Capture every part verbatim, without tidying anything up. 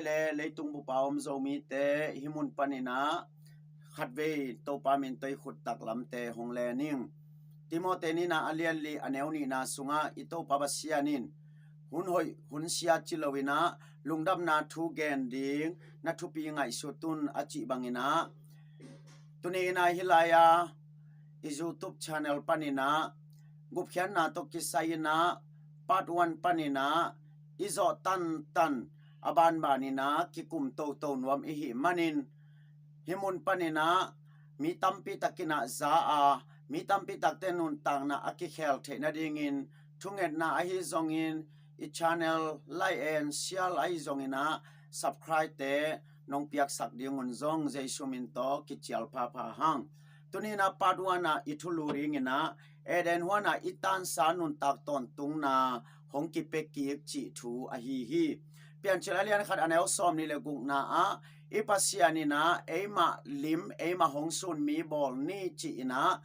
le leitung bupa om Zomite hih mun panin ah khatvei Topa min tawh i khut taklamte hong len ing. Timote nihna a lian li a neu nihna sungah i Topa Pasian in hun hoih hun sia ci loin ah lungdamna thu gen ding na thupi ngaihsut un a cih bangin ah tuni in ah hih lai-a i YouTube channel panin ah gupkhiatna tawh kisai in ah part one panin ah i zawh tantan a banbanin ah kikum toto nuam i hih manin hih mun panin ah mi tampi takin ah za a, mi tampi takte nuntakna a kikhel theih nadingin thungetna ahi zongin i channel like and share ahi zongin ah subscribe te nong piaksak ding un zong Jesu min tawh kicial phapha hang. Tuni in ah part one ah i thulu dingin ah Eden huan ah i tansa nuntak tawntungna hong kipia kik cih thu ahi hi. Piancil a lian khat a neu sawmnih le gukna ah i Pasian in ah eimah lim, eimah hong sun mi bawl ni ci-in ah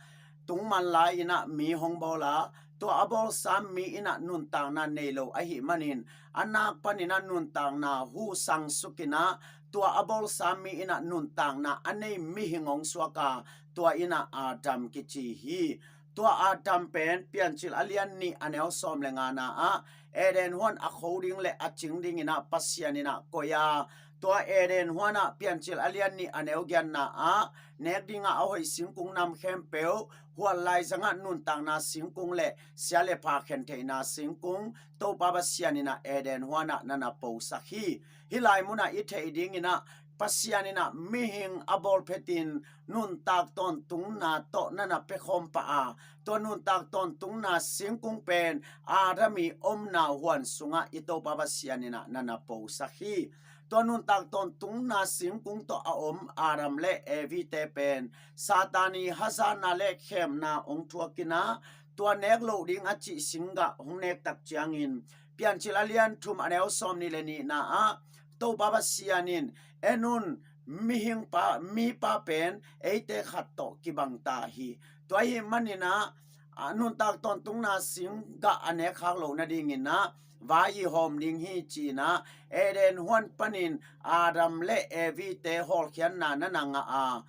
tungman lai-in ah mi hong bawl a, tua a bawlsa mi in ah nuntakna nei lo ahi manin a nak panin ah nuntakna huh sang suk in ah tua a bawlsa mi in ah nuntakna a nei mihing hong suak a, tua in ah Adam kici hi. Tua Adam pen Piancil a lian nih a neu sawm le ngana ah Eden huan a kho ding le a cing dingin ah Pasian in ah koih a, tua Eden huan ah Piancil a lian nih a neu giatna ah nek dingah a hoih singkung nam khempeuh, hual laizangah nuntakna singkung le sia le pha khen theihna singkung Topa Pasian in ah Eden huan ah na na posak hi. Hih lai munah i theih dingin ah Pasian in ah mihing a bawl phetin nuntak tawntungna tawh na na pia khawm pah a, tua nuntak tawntungna singkung pen Adam i omna huan sungah i Topa Pasian in ah na na posak hi. Tua nuntak tawntungna singkung tawh a om Adam le Evi te pen Satan i hazatna le khemna hong thuak in ah tua nek loh ding a cih singgah hong nek tak ciangin Piancil a lian thum a neu sawmnih le nihna ah Topa Pasian in, en un, mihing pa, mipa pen eite khat tawh kibang ta hi. Tua ahi manin ah a nuntak tawntungna singgah a nek khak loh nadingin ah vai i hawm ding hi ci-in ah Eden huan panin Adam le Evi te hawlkhiatna na na ngah a,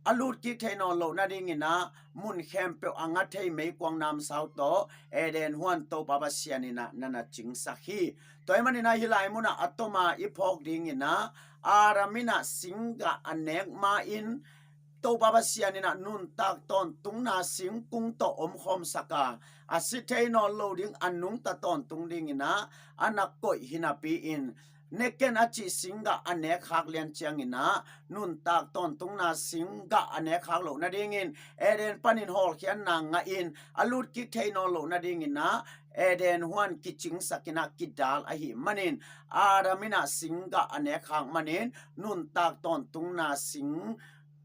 a lut kik thei nawn loh nadingin ah mun khempeuh a nga thei meikuang namsau tawh Eden huan Topa Pasian in ah na na cingsak hi. Tua ahi manin ah hih lai munah a toma i phawk dingin ah Adam in ah singgah a nek ma-in Topa Pasian in ah nuntak tawntungna singkung tawh omkhawmsak a, a si thei nawn lo ding a nungta tawntung dingin ah a na koih hi napi-in, ne ken a cih singgah a nek khak lian ciangin ah nuntak tawntungna singgah a nek khak loh nadingin Eden panin hawlkhiatna ngahin a lut kik thei nawn loh nadingin ah Eden huan kicingsak in ah kidal ahi manin Adam in ah singgah a nek khak manin nuntak tawntungna sing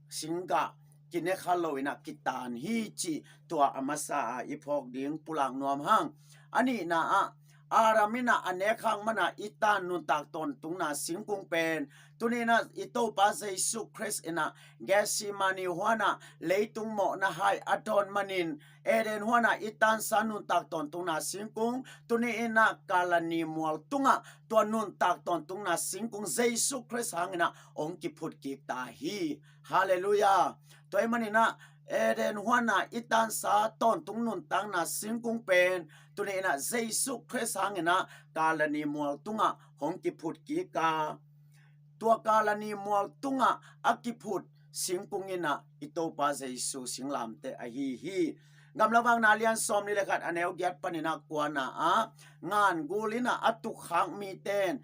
singgah kine kha lo in ah kitan hi cih tua a masa ah i phawk ding pulak nuam hang. A nihna ah Adam in ah a nek khak man ah i tan nuntak tawntungna singkung pen tuni in ah i Topa Jesu Khrist in ah Gethsemane huan ah leitung mawhna hai a dawn manin Eden huan ah i tansa nuntak tawntungna singkung tuni in ah Kalvari mual tungah tua nuntak tawntungna singkung Jesu Khrist hangin ah hong kiphut kik ta hi. Halleluiah. Tua ahi manin ah Eden huan ah i tansa tawntung nuntakna singkung pen tuni in ah Jesu Khrist hangin ah Kalvari mual tungah hong kiphut kik a, tua Kalvari mual tungah a kiphut singkung in ah i Topa Jesu singlamteh ahi hi. Gamlavakna lian sawmnih le khat a neu giat panin ah kuana ah ngan gul in ah a tuk khak mite in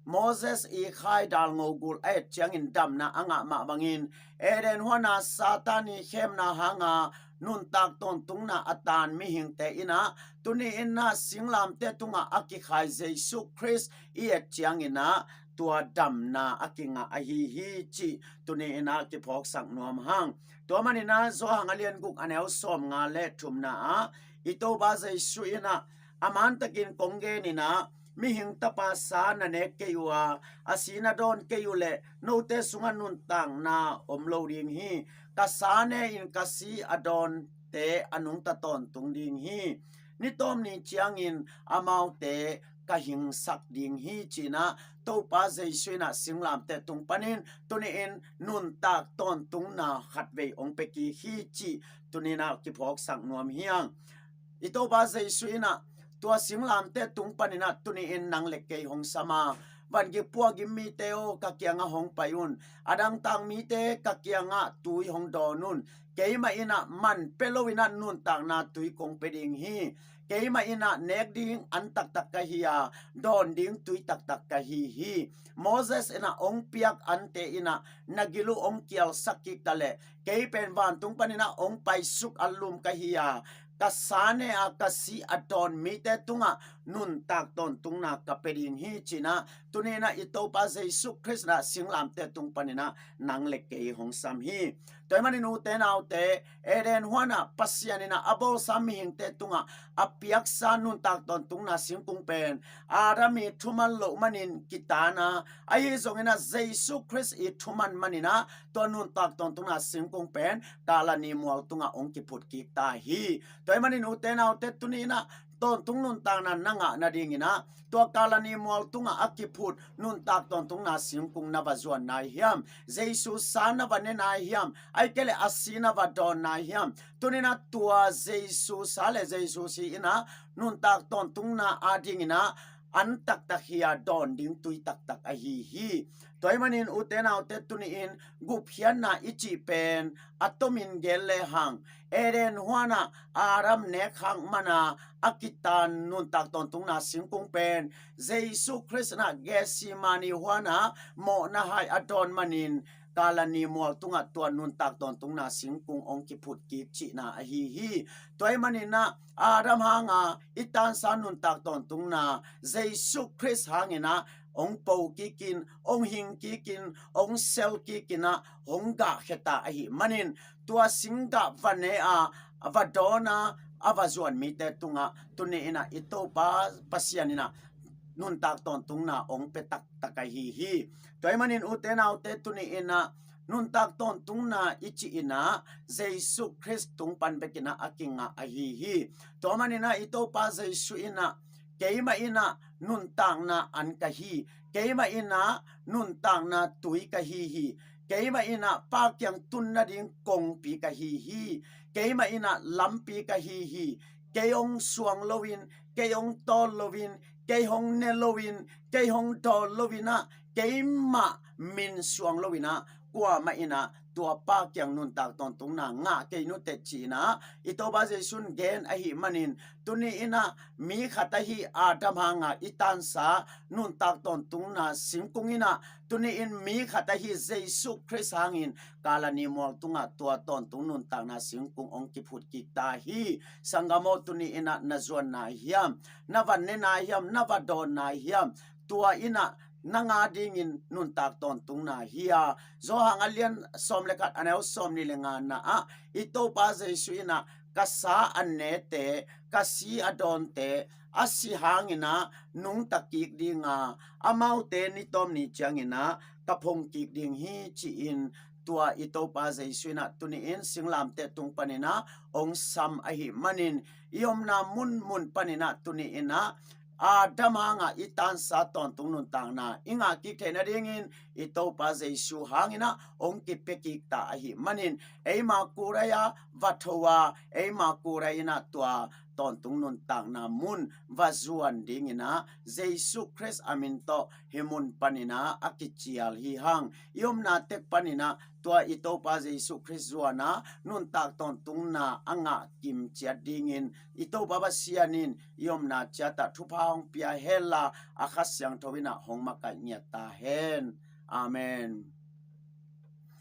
Moses i khai dalngo gul a et ciangin damna a ngah mah bangin Eden huan ah Satan i khemna hanga nuntak tawntungna a tan mihingte in ah tuni in ah singlamteh tungah a kikhai Jesu Khrist i et ciangin ah tua damna a kingah ahi hi cih tuni in ah kiphawksak nuam hang. Tua manin ah Johan a lian guk a neu sawmnga le thumna ah i Topa Jesu in ah a man takin kong gen in ah mihing tapa sa na nek kei uh a, a si na dawn kei uh leh note sungah nuntakna om lo ding hi. Ka sa ne in ka si a dawnte a nungta tawntung ding hi. Ni tawm ni ciangin amaute ka hingsak ding hi ci-in ah Topa Jesu in ah singlamteh tung panin tuni-in nuntak tawntungna khatvei hong pia kik hi cih tuni-in ah kiphawksak nuam hi hang. I Topa Jesu in ah tua singlamteh tung panin ah tuni-in nang le kei hong sam a, vangik puak gim mite aw, ka kiangah hong pai un. A dangtak mite ka kiangah tui hong dawn un. Keimah in ah man pia loin ah nuntakna tui kong pia ding hi. Keimah in ah nek ding an taktak ka hi a, dawn ding tui taktak ka hi hi. Moses in ah hong piak ante in ah na gil uh hong kialsak kik ta leh, kei pen vantung panin ah hong paisuk a lum ka hi a, ka sa ne a, ka si a dawn mite tungah nuntak tawntungna ka pia ding hi ci-in ah tuni-in ah i Topa Jesu Khrist in ah singlamteh tung panin ah nang le kei hong sam hi. Tua ahih manin ute naute, Eden huan ah Pasian in ah a bawlsa mihingte tungah a piaksa nuntak tawntungna singkung pen Adam ii thuman loh manin kitan a, ahi zongin ah Jesu Khrist ii thuman manin ah tua nuntak tawntungna singkung pen Kalvari mual tungah hong kiphut kik ta hi. Tua ahih manin ute naute, tuni-in ah tawntung nuntakna na ngah nadingin ah tua Kalvari mual tungah a kiphut nuntak tawntungna singkung na va zuan nai hiam? Jesu sa na va ne nai hiam? Ahih kei leh a si na va dawn nai hiam? Tuni-in ah tua Jesu sa le Jesu si in ah nuntak tawntungna adingin ah an taktak hi a, dawn ding tui taktak ahi hi. Tua ahih manin ute naute, tuni-in gupkhiatna i cih pen a tomin gen lehang, Eden huan ah Adam nek hang man a a kitan nuntak tawntungna singkung pen Jesu Khrist in ah Gethsemane huan ah mawhna hai a dawn manin Kalvari mual tungah tua nuntak tawntungna singkung hong kiphut kik cihna ahi hi. Tua ahih manin ah Adam hang a i tansa nuntak tawntungna Jesu Khrist hangin ah hong po kik in, hong hing kik in, hong sel kik in ah hong gahkhia ta ahih manin tua singgah va ne a, va dawn a, a va zuan mite tungah tuni-in ah i Topa Pasian in ah nuntak tawntungna hong pia taktak ahi hi. Tua ahih manin ute naute, tuni-in ah nuntak tawntungna i cih in ah Jesu Khrist tung pan bekin ah a kingah ahi hi. Tua manin ah i Topa Jesu in ah keimah in ah nuntakna an ka hi, keimah in ah nuntakna tui ka hi hi, keimah in ah Pa kiang tun nading kongpi ka hi hi, keimah in ah lampi ka hi hi. Kei hong suang loin, kei hong tawl loin, kei hong ne loin, kei hong dawl loin ah, keimah min suang loin ah kuamah in ah tua Pa kiang nuntak tawntungna ngah kei nuteh ci-in ah i Topa Jesu in gen ahih manin, tuni-in ah mi khat ahi Adam hang a i tansa nuntak tawntungna singkung in ah tuni-in mi khat ahi Jesu Khrist hangin Kalvari mual tungah tua tawntung nuntakna singkung hong kiphut kik ta hi. Sanggam aw, tuni-in ah na zuan nai hiam? Na va ne nai hiam? Na va dawn nai hiam? Tua in ah nang adingin nuntak tawntungna hi a, Johan a lian sawm le khat, a neu sawmnih le ngana ah i Topa Jesu in ah, ka sa a nete, ka si a dawnte a si hangin ah nungta kik ding a, amaute ni tawm ni ciangin ah ka phong kik ding hi ci-in tua i Topa Jesu in ah tuni-in singlamteh tung panin ah hong sam ahih manin, i omna munmun panin ah tuni-in ah Adam hang a i tansa tawntung nuntakna i ngah kik theih nadingin i Topa Jesu hangin ah hong kipia kik ta ahih manin, eima kurai a va tho a, eima kurai in ah tua tawntung nuntakna mun va zuan dingin ah Jesu Khrist a min tawh hih mun panin ah a kicial hi hang. I omna tek panin ah tua i Topa Jesu Khrist zuan a nuntak tawntungna a ngah kim ciat dingin i Topa Pasian in i omna ciat ah thupha hong pia hen la, a Kha Siangtho in ah hong makaih ngiat ta hen. Amen.